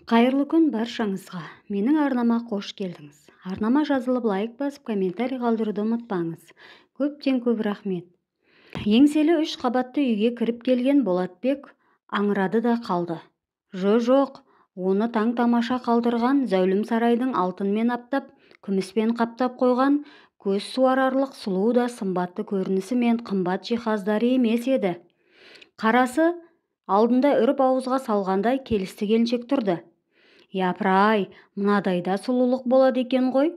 Қайырлы күн баршаңызға. Менің арнама қош келдіңіз. Арнама жазылып, лайк басып, комментарий қалдыруды ұмытпаңыз. Көптен көп рахмет. Еңселі үш қабатты үйге кіріп келген Болатбек аңырады да қалды. Жо-жоқ, оны таң-тамаша қалдырған зәулім сарайдың алтынмен аптап, күміспен қаптап қойған көз суарарлық сұлу да сымбатты көрінісі мен қымбат жиһаздары емес еді. Қарасы алдында үріп ауызға салғандай келісті келіншек тұрды. Япырай, мынадайда сұлулық болады екен ғой.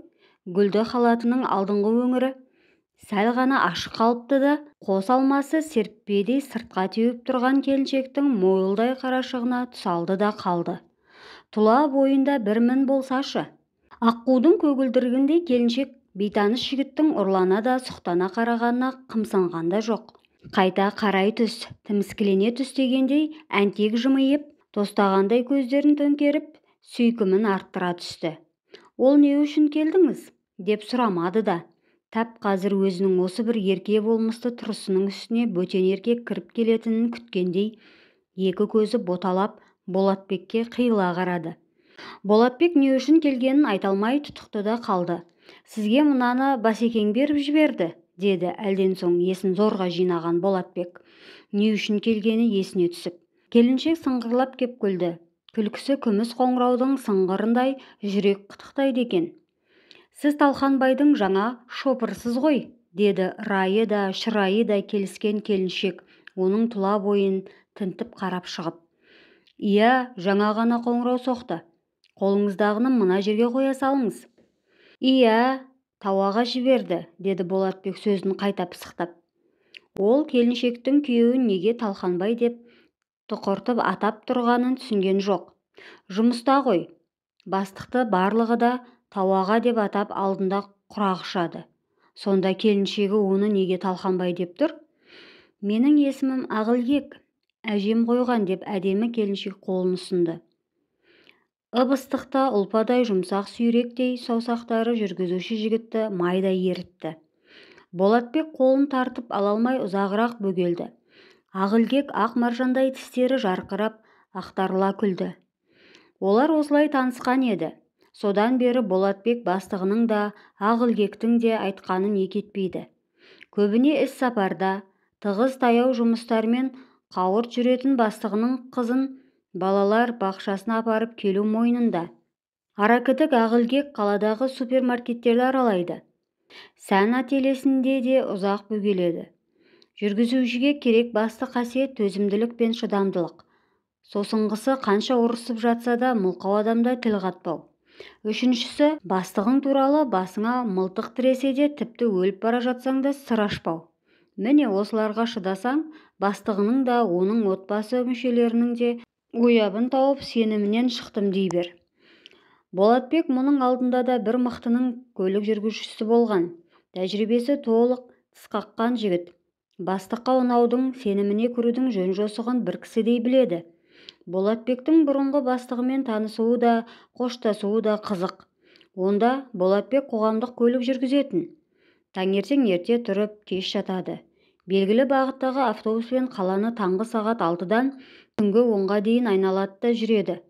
Гүлді халатының алдыңғы өңірі сәл ғана ашық қалыпты да, қос алмасы серппедей сыртқа теуіп тұрған келіншектің мойылдай қарашығына тұсалды да қалды. Тұла бойында бір мін болсашы. Аққудың көгілдірігіндей келіншек бейтаныс жігіттің ұрлана да сұқтана қарағанына қымсынған да жоқ. Қайта қарай түс, тіміскілене түс дегендей әнтек жымиып, тостағандай көздерін төңкеріп, сүйкімін арттыра түсті. Ол не үшін келдіңіз? Деп сұрамады да. Тап қазір өзінің осы бір ерке болмысты тұрысының үстіне бөтен еркек кіріп келетінін күткендей, екі көзі боталап Болатбекке қиыла қарады. Болатбек не үшін келгенін айта алмай тұтықты да қалды. Сізге мынаны Басекең беріп жіберді, деді әлден соң есін зорға жинаған Болатбек. Не үшін келгені есіне түсіп. Келіншек сыңғырлап кеп күлді. Күлкісі күміс қоңыраудың сыңғырындай жүрек қытықтайды екен. Сіз Талханбайдың жаңа шопырсыз ғой, деді райы да шырайы да келіскен келіншек, оның тұла бойын тінтіп қарап шығып. Иә, жаңа ғана қоңырау соқты. Қолыңыздағыны мына жерге қоя салыңыз. Иә, тауаға жіберді, деді Болатбек сөзін қайта пысықтап. Ол келіншектің күйеуін неге Талханбай деп тұқыртып атап тұрғанын түсінген жоқ. Жұмыста ғой. Бастықты барлығы да тауаға деп атап алдында құрақ ұшады. Сонда келіншегі оны неге Талханбай деп тұр? Менің есімім Ағылгек, әжем қойған деп әдемі келіншек қолын ұсынды. Ып-ыстықта ұлпадай жұмсақ сүйректей саусақтары жүргізуші жігітті майдай ерітті. Болатбек қолын тартып ала алмай ұзағырақ бөгелді. Ағылгек ақ маржандай тістері жарқырап, ақтарыла күлді. Олар осылай танысқан еді. Содан бері Болатбек бастығының да, Ағылгектің де айтқанын екі етпейді. Көбіне іс сапарда, тығыз таяу жұмыстармен қауырт жүретін бастығының қызын балалар бақшасына апарып келу мойнында. Аракідік Ағылгек қаладағы супермаркеттерді аралайды. Сән ательесінде де ұзақ бөгеледі. Жүргізушіге керек басты қасиет төзімділік пен шыдамдылық. Сосынғысы қанша ұрысып жатса да мылқау адамда тіл қатпау. Үшіншісі, бастығың туралы басыңа мылтық тіресе де тіпті өліп бара жатсаң да сыр ашпау. Міне осыларға шыдасаң, бастығының да, оның отбасы мүшелерінің де оябын тауып сенімінен шықтым дей бер. Болатбек мұның алдында да бір мықтының көлік жүргізушісі болған. Тәжірибесі толық тісқаққан жігіт. Бастыққа ұнаудың, сеніміне кірудің жөн-жосығын бір кісідей біледі. Болатбектің бұрынғы бастығымен танысуы да, қоштасуы да қызық. Онда Болатбек қоғамдық көлік жүргізетін. Таңертең ерте тұрып, кеш жатады. Белгілі бағыттағы автобуспен қаланы таңғы сағат 6-дан түнгі 10-ға дейін айналады да жүреді.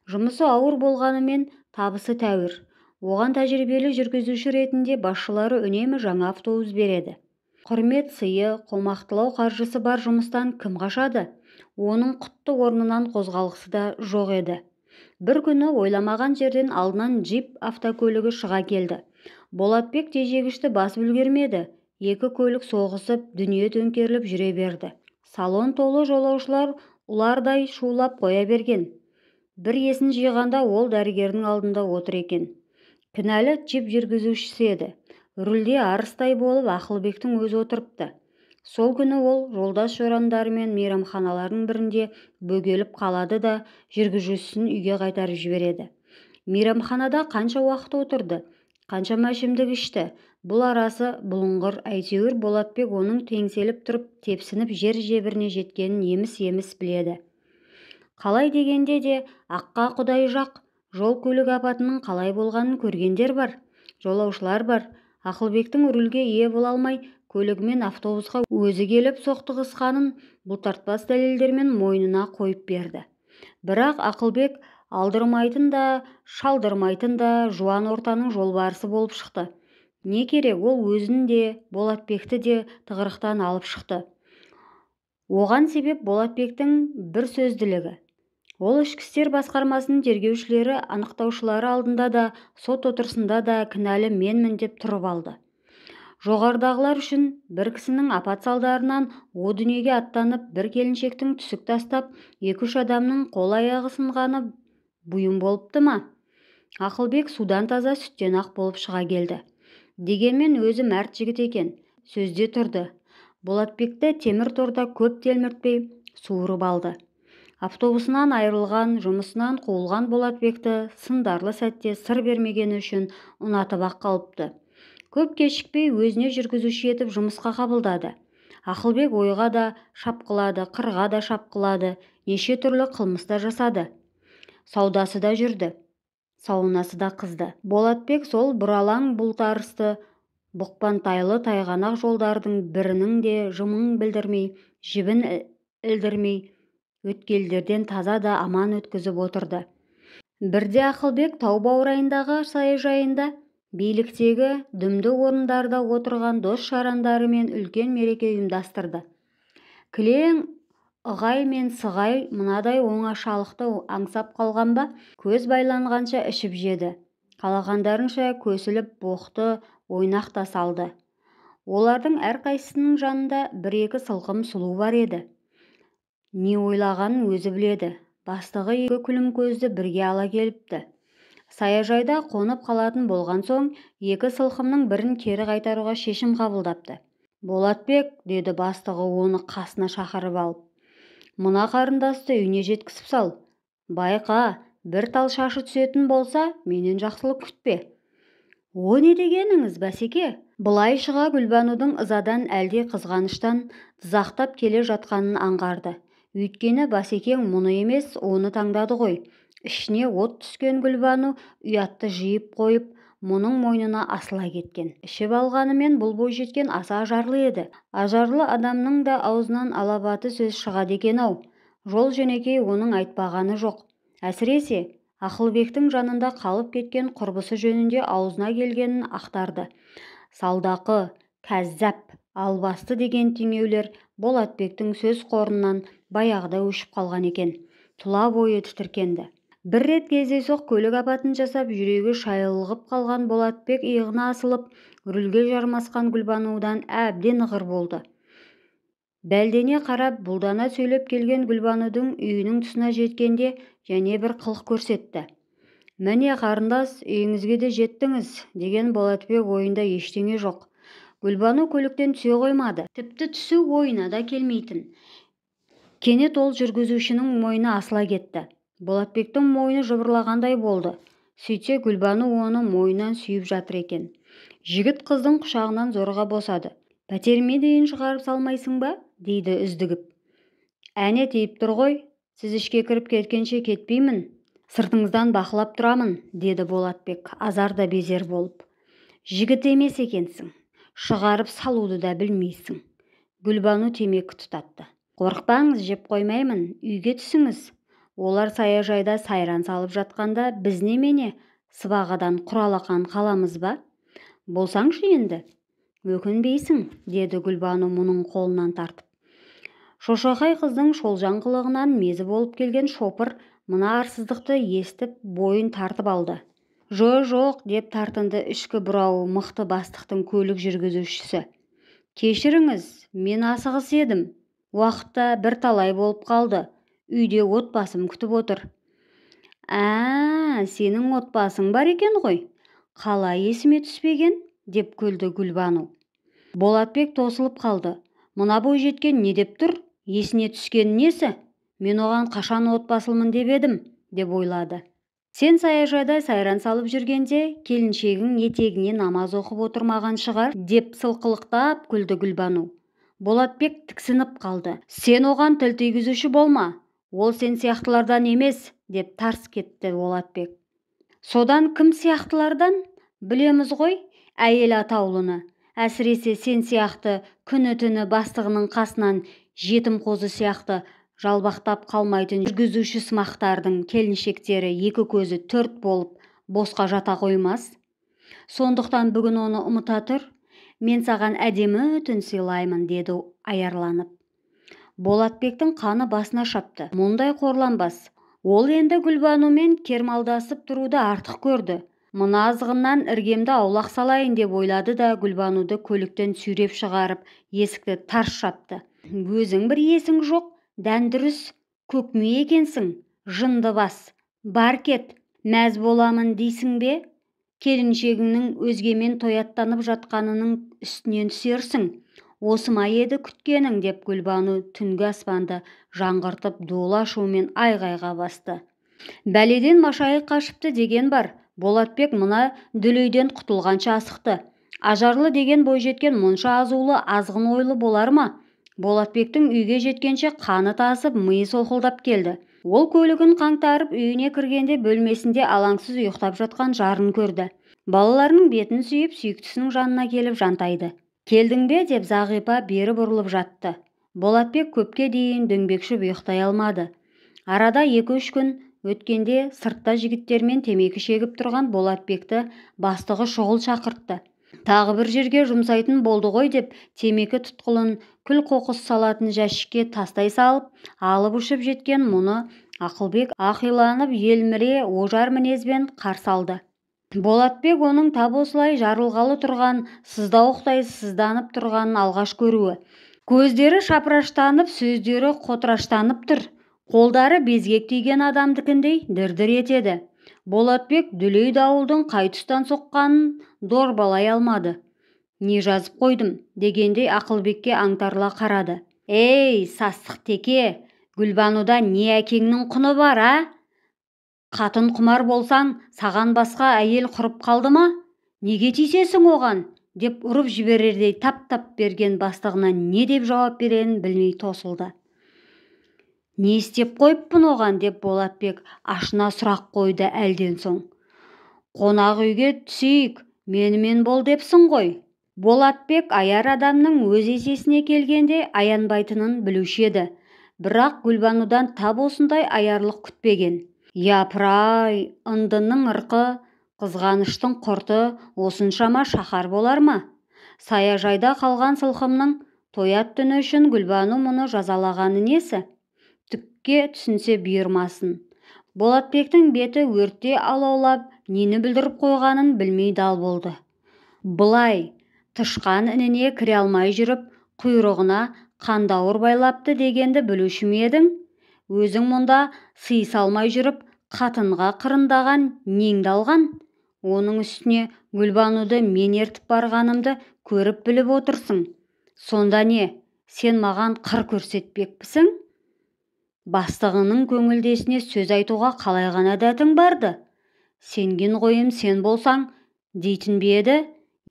Жұмысы ауыр болғанымен табысы тәуір. Оған тәжірибелі жүргізуші ретінде басшылары үнемі жаңа автобус береді. Құрмет сыйы, қомақтылау қаржысы бар жұмыстан кім қашады? Оның құтты орнынан қозғалғысы да жоқ еді. Бір күні ойламаған жерден алдынан джип автокөлігі шыға келді. Болатбек тежегішті басып үлгермеді. Екі көлік соғысып, дүние төңкеріліп жүре берді. Салон толы жолаушылар ұлардай шулап қоя берген. Бір есін жиғанда ол дәрігердің алдында отыр екен. Кінәлі джип жүргізушісі еді. Рульде арыстай болып Ақылбектің өзі отырыпты. Сол күні ол жолдас жорандарымен мейрамханалардың бірінде бөгеліп қалады да жүргізушісін үйге қайтарып жібереді. Мейрамханада қанша уақыт отырды, қаншама ішімдік ішті. Бұл арасы бұлыңғыр, әйтеуір Болатбек оның теңселіп тұрып тепсініп жер жебіріне жеткенін еміс-еміс біледі. Қалай дегенде де аққа құдай жақ, жол көлік апатының қалай болғанын көргендер бар, жолаушылар бар. Ақылбектің рульге ие бола алмай, көлігімен автобусқа өзі келіп соқтығысқанын бұлтартпас дәлелдермен мойнына қойып берді. Бірақ Ақылбек Алдырмайтын да, шалдырмайтын да жуан ортаның жолбарысы болып шықты. Не керек, ол өзін де, Болатбекті де тығырықтан алып шықты. Оған себеп Болатбектің бір сөзділігі. Ол ішкі істер басқармасының тергеушілері, анықтаушылары алдында да, сот отырысында да кінәлі менмін деп тұрып алды. Жоғарыдағылар үшін бір кісінің апат салдарынан о дүниеге аттанып, бір келіншектің түсік тастап, екі-үш адамның қол-аяғы сынғаны бұйым болыпты ма? Ақылбек судан таза, сүттен ақ болып шыға келді. Дегенмен өзі мәрт жігіт екен, сөзде тұрды. Болатбекті темір торда көп телміртпей суырып алды. Автобусынан айырылған, жұмысынан қуылған Болатбекті сындарлы сәтте сыр бермегені үшін ұнатып-ақ қалыпты. Көп кешікпей өзіне жүргізуші етіп жұмысқа қабылдады. Ақылбек ойға да шапқылады, қырға да шапқылады, неше түрлі қылмыс та жасады. Саудасы да жүрді, саунасы да қызды. Болатбек сол бұралаң бұлтарысты бұқпантайлы тайғанақ жолдардың бірінің де жымың білдірмей, жібін ілдірмей, өткелдерден таза да аман өткізіп отырды. Бірде Ақылбек тау баурайындағы саяжайында биліктегі дүмді орындарда отырған дос-жарандарымен үлкен мереке ұйымдастырды. Кілең ығай мен сығай мынадай оңашалықты аңсап қалған ба, көз байланғанша ішіп жеді. Қалағандарынша көсіліп боқты ойнақ та салды. Олардың әрқайсысының жанында бір-екі сылқым сұлу бар еді. Не ойлағанын өзі біледі. Бастығы екі күлім көзді бірге ала келіпті. Саяжайда қонып қалатын болған соң, екі сылқымның бірін кері қайтаруға шешім қабылдапты. Болатбек, деді бастығы оны қасына шақырып алып. Мына қарындасты үйіне жеткізіп сал. Байқа, бір тал шашы түсетін болса, менен жақсылық күтпе. О не дегеніңіз, бәсеке? Былай шыға Гүлбанудың ызадан әлде қызғаныштан дызақтап келе жатқанын аңғарды. Өйткені басекең мұны емес, оны таңдады ғой. Ішіне от түскен Гүлбану ұятты жиып қойып, мұның мойнына асыла кеткен. Ішіп алғанымен бұл бойжеткен аса ажарлы еді. Ажарлы адамның да аузынан алабаты сөз шығады екен-ау. Жол жөнекей оның айтпағаны жоқ. Әсіресе Ақылбектің жанында қалып кеткен құрбысы жөнінде аузына келгенін ақтарды. Салдақы, кәззап, албасты деген теңеулер Болатбектің сөз қорынан баяғыда өшіп қалған екен. Тұла бойы тітіркенді. Бір рет кездейсоқ көлік апатын жасап, жүрегі шайылғып қалған Болатбек иығына асылып, рульге жармасқан Гүлбанудан әбден ығыр болды. Бәлдене қарап, бұлдана сөйлеп келген Гүлбанудың үйінің тұсына жеткенде және бір қылық көрсетті. Міне, қарындас, үйіңізге де жеттіңіз, деген Болатбек ойында ештеңе жоқ. Гүлбану көліктен түсе қоймады. Тіпті түсу ойына да келмейтін. Кенет ол жүргізушінің мойнына асыла кетті. Болатбектің мойны жыбырлағандай болды. Сөйтсе Гүлбану оны мойнынан сүйіп жатыр екен. Жігіт қыздың құшағынан зорға босады. Пәтеріме дейін шығарып салмайсың ба? Дейді үздігіп. Әне тиіп тұр ғой. Сіз ішке кіріп кеткенше кетпеймін. Сыртыңыздан бақылап тұрамын, деді Болатбек, азар да безер болып. Жігіт емес екенсің. Шығарып салуды да білмейсің. Гүлбану темекі тұтатты. Қорықпаңыз, жеп қоймаймын, үйге түсіңіз. Олар саяжайда сайран салып жатқанда біз немене сыбағадан құралақан қаламыз ба? Болсаңшы енді. Өкінбейсің, деді Гүлбану мұның қолынан тартып. Шошақай қыздың шолжаң қылығынан мезі болып келген шопыр мына арсыздықты естіп бойын тартып алды. Жо-жоқ, деп тартынды ішкі бұрауы мықты бастықтың көлік жүргізушісі. Кешіріңіз, мен асығыс едім. Уақытта бір талай болып қалды. Үйде отбасым күтіп отыр. Ә, сенің отбасың бар екен ғой. Қалай есіме түспеген, деп күлді Гүлбану. Болатбек тосылып қалды. Мына бойжеткен не деп тұр? Есіне түскен несі? Мен оған қашан отбасылмын деп едім, деп ойлады. Сен саяжайда сайран салып жүргенде келіншегің етегіне намаз оқып отырмаған шығар, деп сылқылықтап күлді Гүлбану. Болатбек тіксініп қалды. Сен оған тіл тигізуші болма. Ол сен сияқтылардан емес, деп тарс кетті Болатбек. Содан кім сияқтылардан? Білеміз ғой, әйел атаулыны. Әсіресе сен сияқты күні-түні бастығының қасынан жетім қозы сияқты Жалбақтап қалмайтын жүргізуші сымақтардың келіншектері екі көзі төрт болып босқа жата қоймас. Сондықтан бүгін оны ұмыта тұр. Мен саған әдемі түн сыйлаймын, деді аярланып. Болатбектің қаны басына шапты. Мұндай қорланбас. Ол енді Гүлбанумен кермалдасып тұруды артық көрді. Мына азғыннан іргемді аулақ салайын деп ойлады да Гүлбануды көліктен сүйреп шығарып, есікті тарс жапты. Өзің бір есің жоқ, дәндүріс көкме екенсің, жынды бас. Бар кет, мәз боламын дейсің бе? Келіншегіңнің өзгемен тояттанып жатқанының үстінен түсерсің. Осы ма еді күткенің, деп Гүлбану түнгі аспанды жаңғыртып долы ашумен айғайға басты. Бәледен машайық қашыпты деген бар. Болатбек мына дүлейден құтылғанша асықты. Ажарлы деген бойжеткен мұнша азулы, азғын ойлы болар ма? Болатбектің үйге жеткенше қаны тасып, миы солқылдап келді. Ол көлігін қаңтарып үйіне кіргенде бөлмесінде алаңсыз ұйықтап жатқан жарын көрді. Балаларының бетін сүйіп, сүйіктісінің жанына келіп жантайды. Келдің бе, деп Зағипа бері бұрылып жатты. Болатбек көпке дейін дөңбекшіп ұйықтай алмады. Арада 2-3 күн өткенде сыртта жігіттермен темекі шегіп тұрған Болатбекті бастығы шұғыл шақыртты. Тағы бір жерге жұмсайтын болды ғой деп темекі тұтқылын күл қоқыс салатын жәшікке тастай салып, алып ұшып жеткен мұны Ақылбек ақиланып елміре ожар мінезбен қарсы алды. Болатбек оның тап осылай жарылғалы тұрған, сыздауықтай сызданып тұрғанын алғаш көруі. Көздері шапыраштанып, сөздері қотыраштанып тұр. Қолдары безгек тиген адамдікіндей дір-дір етеді. Болатбек дүлей дауылдың қай тұстан соққанын дорбалай алмады. Не жазып қойдым дегендей Ақылбекке аңтарыла қарады. Ей, сасық теке, Гүлбануда не әкеңнің құны бар, а? Қатын құмар болсаң, саған басқа әйел құрып қалды ма? Неге тиісесің оған? Деп ұрып жіберердей тап-тап берген бастығына не деп жауап берерін білмей тосылды. Не істеп қойыппын оған, деп Болатбек ашына сұрақ қойды әлден соң. Қонақ үйге түсейік, менімен бол депсің ғой. Болатбек аяр адамның өз есесіне келгенде аянбайтынын білуші еді. Бірақ Гүлбанудан тап осындай аярлық күтпеген. Япырай, ындының ырқы, қызғаныштың құрты осыншама шаһар болар ма? Саяжайда қалған сылқымның тоят түні үшін Гүлбану мұны жазалағаны несі? Түкке түсінсе бұйырмасын. Болатбектің беті өртте алаулап, нені бүлдіріп қойғанын білмей дал болды. Былай, тышқан ініне кіре алмай жүріп, құйрығына қандауыр байлапты дегенді білуші ме едің? Өзің мұнда сыйыса алмай жүріп, қатынға қырындаған неңді алған? Оның үстіне Гүлбануды мен ертіп барғанымды көріп біліп отырсың. Сонда не, сен маған қыр көрсетпекпісің? Бастығының көңілдесіне сөз айтуға қалай ғана дәтің барды? Сенген қойым сен болсаң, дейтін бе еді?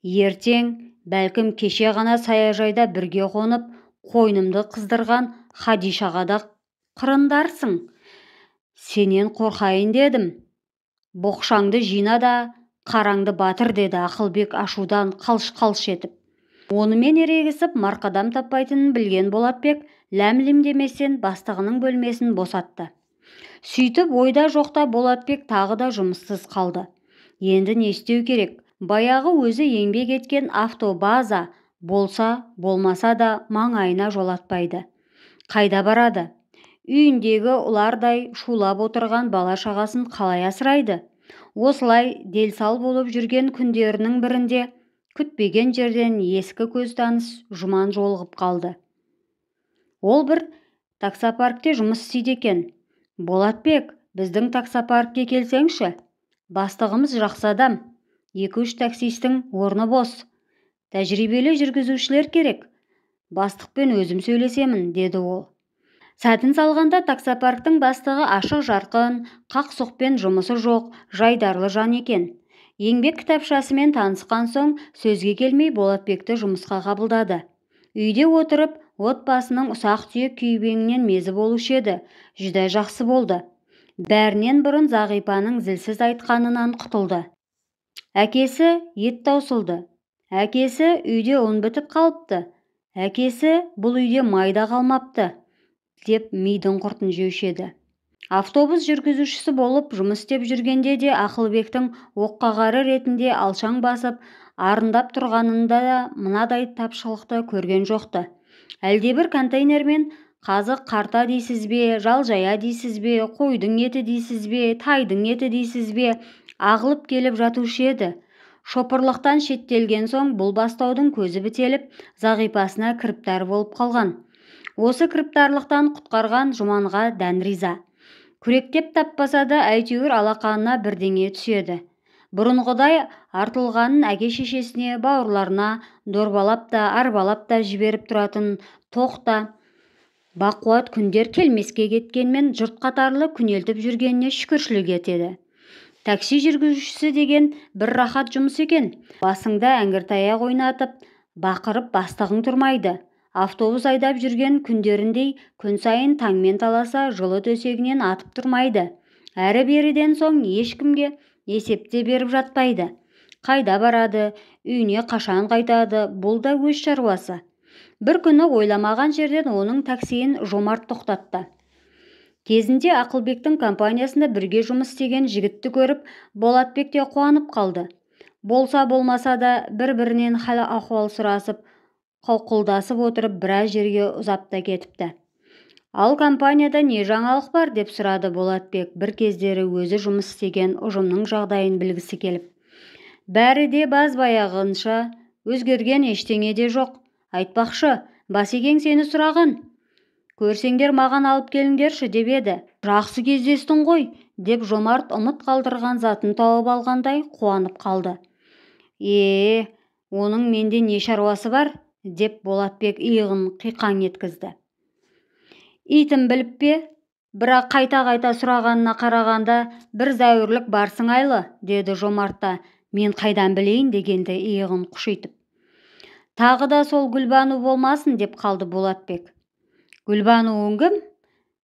Ертең, бәлкім кеше ғана саяжайда бірге қонып, қойнымды қыздырған Хадишаға да қырындарсың. Сенен қорқайын дедім. Боқшаңды жина да, қараңды батыр, деді Ақылбек ашудан қалш-қалш етіп. Онымен ерегісіп марқадам таппайтынын білген Болатбек ләм-лим деместен бастығының бөлмесін босатты. Сөйтіп ойда жоқта Болатбек тағы да жұмыссыз қалды. Енді не істеу керек? Баяғы өзі еңбек еткен автобаза болса, болмаса да маңайына жолатпайды. Қайда барады? Үйіндегі ұлардай шулап отырған бала-шағасын қалай асырайды? Осылай делсал болып жүрген күндерінің бірінде күтпеген жерден ескі көз таныс Жұман жолығып қалды. Ол бір таксопаркте жұмыс істейді екен. Болатбек, біздің таксопаркке келсеңші. Бастығымыз жақсы адам. 2-3 таксистің орны бос. Тәжірибелі жүргізушілер керек. Бастықпен өзім сөйлесемін, деді ол. Сәтін салғанда таксопарктің бастығы ашық жарқын, қақ-сұқпен жұмысы жоқ, жайдарлы жан екен. Еңбек кітапшасымен танысқан соң сөзге келмей Болатбекті жұмысқа қабылдады. Үйде отырып, отбасының ұсақ-түйек күйбеңінен мезі болушы еді, жүдә жақсы болды. Бәрінен бұрын Зағипаның зілсіз айтқанынан құтылды. Әкесі ет таусылды. Әкесі үйде ұн бітіп қалыпты. Әкесі бұл үйде май да қалмапты. Деп мидың құртын жеуші еді. Автобус жүргізушісі болып жұмыс істеп жүргенде де Ақылбектің оққағары ретінде алшаң басып, арындап тұрғанында да мынадай тапшылықты көрген жоқты. Әлдебір контейнермен қазы қарта дейсіз бе, жал-жая дейсіз бе, қойдың еті дейсіз бе, тайдың еті дейсіз бе, ағылып келіп жатушы еді. Шопырлықтан шеттелген соң бұл бастаудың көзі бітеліп, зағипасына кіріптар болып қалған. Осы кіріптарлықтан құтқарған Жұманға дән риза. Күректеп таппаса да әйтеуір алақанына бірдеңе түседі. Бұрынғыдай артылғанын әке-шешесіне, бауырларына дорбалап та, арбалап та жіберіп тұратын тоқ та бақуат күндер келмеске кеткенмен жұрт қатарлы күнелтіп жүргеніне шүкіршілік етеді. Такси жүргізушісі деген бір рахат жұмыс екен. Басыңда әңгіртаяқ ойнатып, бақырып бастығың тұрмайды. Автобус айдап жүрген күндеріндей күн сайын таңмен таласа жылы төсегінен атып тұрмайды. Әрі-беріден соң ешкімге есепте беріп жатпайды. Қайда барады, үйіне қашан қайтады, бұл да өз шаруасы. Бір күні ойламаған жерден оның таксиін Жомарт тоқтатты. Кезінде Ақылбектің компаниясында бірге жұмыс істеген жігітті көріп, Болатбек те қуанып қалды. Болса болмаса да бір-бірінен хал-ахуал сұрасып, қауқылдасып отырып біраз жерге ұзап та кетіпті. Ал компанияда не жаңалық бар деп сұрады Болатбек бір кездері өзі жұмыс істеген ұжымның жағдайын білгісі келіп. Бәрі де баз-баяғынша, өзгерген ештеңе де жоқ. Айтпақшы, Басекең сені сұраған. Көрсеңдер маған алып келіңдерші деп еді. Жақсы кездестің ғой, деп Жомарт ұмыт қалдырған затын тауып алғандай қуанып қалды. Оның менде не шаруасы бар, деп Болатбек иығын қиқаң еткізді. Итім біліп пе? Бірақ қайта-қайта сұрағанына қарағанда бір зәуірлік бар сыңайлы, деді Жомарт та, мен қайдан білейін дегенді иығын құшитып. Тағы да сол Гүлбану болмасын, деп қалды Болатбек. Гүлбануың кім?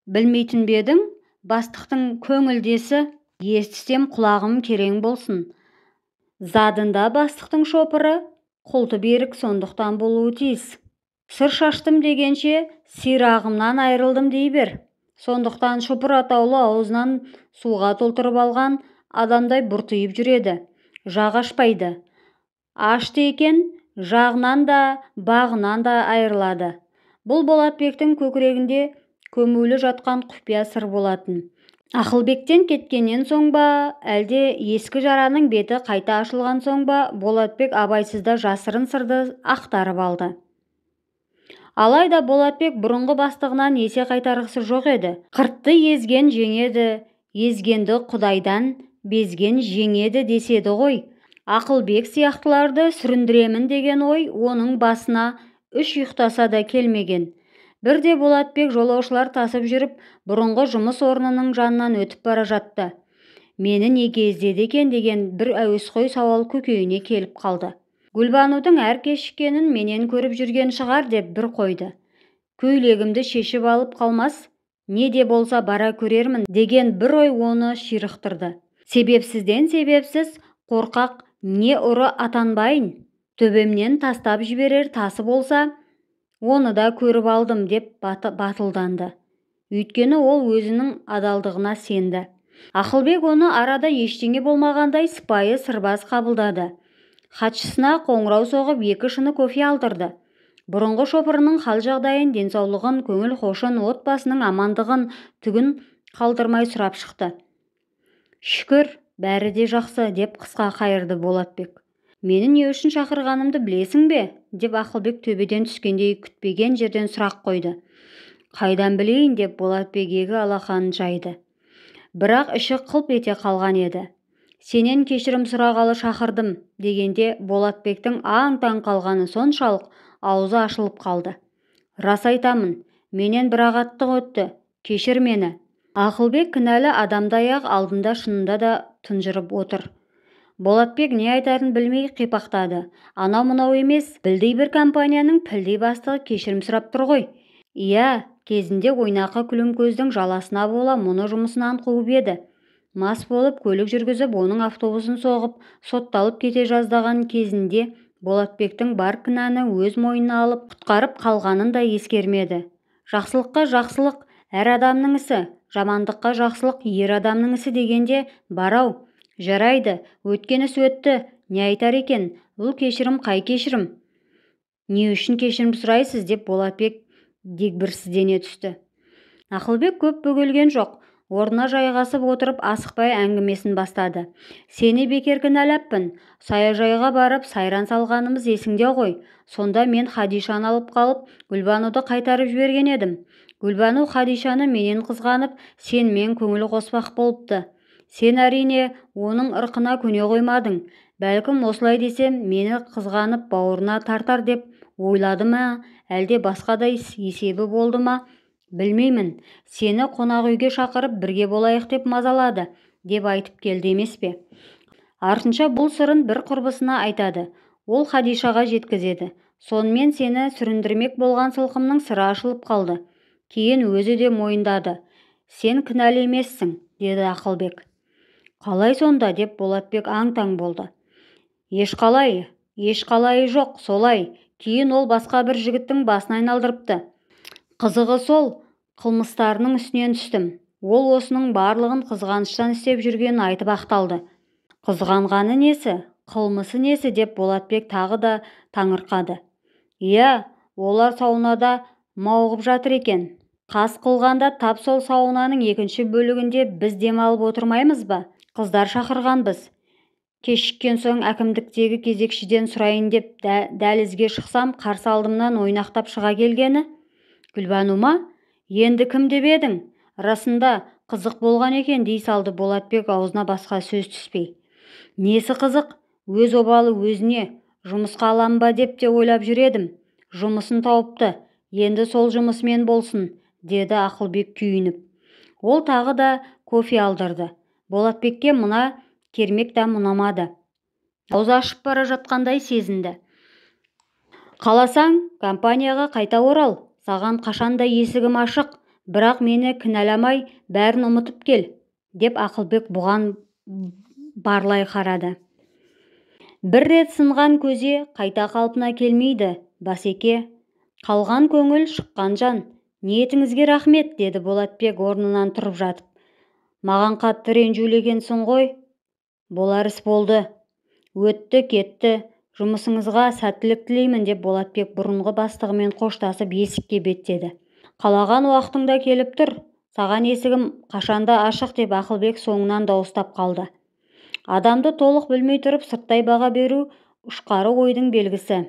Білмейтін бе едің? Бастықтың көңілдесі, естісем құлағым керең болсын. Задында бастықтың шопыры, құлты берік сондықтан болуы тиіс. Сыр шаштым дегенше сирағымнан айырылдым дей бер. Сондықтан шопыр атаулы аузынан суға толтырып алған адамдай бұртиып жүреді. Жақ ашпайды. Ашты екен, жағынан да, бағынан да айырылады. Бұл Болатбектің көкірегінде көмулі жатқан құпия сыр болатын. Ақылбектен кеткеннен соң ба, әлде ескі жараның беті қайта ашылған соң ба, Болатбек абайсызда жасырын сырды ақтарып алды. Алайда Болатбек бұрынғы бастығынан есе қайтарғысы жоқ еді. Қыртты езген жеңеді, езгенді құдайдан безген жеңеді деседі ғой. Ақылбек сияқтыларды сүріндіремін деген ой оның басына үш ұйықтаса да келмеген. Бірде Болатбек жолаушылар тасып жүріп, бұрынғы жұмыс орнының жанынан өтіп бара жатты. Мені неге іздеді екен деген бір әуесқой сауал көкейіне келіп қалды. Гүлбанудың әр кешіккенін менен көріп жүрген шығар деп бір қойды. Көйлегімді шешіп алып қалмас, не де болса бара көрермін деген бір ой оны ширықтырды. Себепсізден себепсіз қорқақ не ұры атанбайын, төбемнен тастап жіберер тасы болса, оны да көріп алдым деп батылданды. Өйткені ол өзінің адалдығына сенді. Ақылбек оны арада ештеңе болмағандай сыпайы сырбаз қабылдады. Хатшысына қоңырау соғып екі шыны кофе алдырды. Бұрынғы шопырының хал-жағдайын, денсаулығын, көңіл хошын, отбасының амандығын түгін қалдырмай сұрап шықты. Шүкір, бәрі де жақсы, деп қысқа қайырды Болатбек. Мені не үшін шақырғанымды білесің бе? Деп Ақылбек төбеден түскендей күтпеген жерден сұрақ қойды. Қайдан білейін, деп Болатбек екі алақанын жайды. Бірақ іші қылп ете қалған еді. Сенен кешірім сұрағалы шақырдым, дегенде Болатбектің аң-таң қалғаны соншалық аузы ашылып қалды. Рас айтамын, менен бір ағаттық өтті, кешір мені. Ақылбек кінәлі адамдай-ақ алдында шынында да тұнжырып отыр. Болатбек не айтарын білмей қипақтады. Анау-мынау емес, білдей бір компанияның пілдей бастығы кешірім сұрап тұр ғой. Иә, кезінде ойнақы күлімкөздің жаласына бола мұны жұмысынан қуып еді. Мас болып көлік жүргізіп, оның автобусын соғып, сотталып кете жаздаған кезінде Болатбектің бар кінәні өз мойнына алып, құтқарып қалғанын да ескермеді. Жақсылыққа жақсылық Әр адамның ісі, жамандыққа жақсылық ер адамның ісі дегенде бар-ау. Жарайды, өткен іс өтті, не айтар екен, бұл кешірім қай кешірім? Не үшін кешірім сұрайсыз, деп Болатбек дегбірсіздене түсті. Ақылбек көп бөгелген жоқ, орнына жайғасып отырып асықпай әңгімесін бастады. Сені бекер кінәлаппын. Саяжайға барып сайран салғанымыз есіңде ғой. Сонда мен Хадишаны алып қалып, Гүлбануды қайтарып жіберген едім. Гүлбану Хадишаны менен қызғанып, сенімен көңіл қоспақ болыпты. Сен әрине оның ырқына көне қоймадың. Бәлкім осылай десем, мені қызғанып бауырына тартар деп ойлады ма, әлде басқа да есебі болды ма, білмеймін. Сені қонақ үйге шақырып бірге болайық деп мазалады, деп айтып келді емес пе? Артынша бұл сырын бір құрбысына айтады. Ол Хадишаға жеткізеді. Сонымен сені сүріндірмек болған сылқымның сыры ашылып қалды. Кейін өзі де мойындады. Сен кінәлі емессің, деді Ақылбек. Қалай сонда, деп Болатбек аң-таң болды. Ешқалай, ешқалайы жоқ, солай. Кейін ол басқа бір жігіттің басын айналдырыпты. Қызығы сол, қылмыстарының үстінен түстім. Ол осының барлығын қызғаныштан істеп жүргенін айтып ақталды. Қызғанғаны несі, қылмысы несі, деп Болатбек тағы да таңырқады. Иә, олар саунада мауығып жатыр екен. Қас қылғанда тап сол саунаның екінші бөлігінде біз демалып отырмаймыз ба? Қыздар шақырғанбыз. Кешіккен соң әкімдіктегі кезекшіден сұрайын деп дәлізге шықсам, қарсы алдымнан ойнақтап шыға келгені. Гүлбану ма? Енді кім деп едің? Расында қызық болған екен, дей салды Болатбек аузына басқа сөз түспей. Несі қызық? Өз обалы өзіне, жұмысқа алам ба деп те ойлап жүр едім. Жұмысын тауыпты, енді сол жұмысымен болсын, деді Ақылбек күйініп. Ол тағы да кофе алдырды. Болатбекке мына кермек дәм ұнамады. Аузы ашып бара жатқандай сезінді. Қаласаң, компанияға қайта орал. Саған қашанда есігім ашық, бірақ мені кінәламай бәрін ұмытып кел, деп Ақылбек бұған барлай қарады. Бір рет сынған көзе қайта қалпына келмейді, басеке. Қалған көңіл, шыққан жан. Ниетіңізге рахмет, деді Болатбек орнынан тұрып жатып. Маған қатты ренжулі екенсің ғой. Болар іс болды. Өтті, кетті. Жұмысыңызға сәттілік тілеймін, деп Болатбек бұрынғы бастығымен қоштасып есікке беттеді. Қалаған уақытыңда келіп тұр. Саған есігім қашанда ашық, деп Ақылбек соңынан дауыстап қалды. Адамды толық білмей тұрып сырттай баға беру ұшқары ойдың белгісі.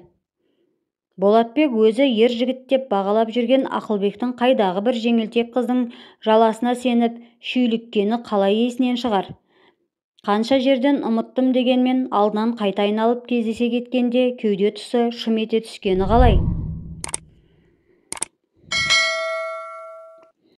Болатбек өзі ер жігіт деп бағалап жүрген Ақылбектің қайдағы бір жеңілтек қыздың жаласына сеніп шүйліккені қалай есінен шығар? Қанша жерден ұмыттым дегенмен алдынан қайта айналып кездесе кеткенде кеуде тұсы шым ете түскені қалай?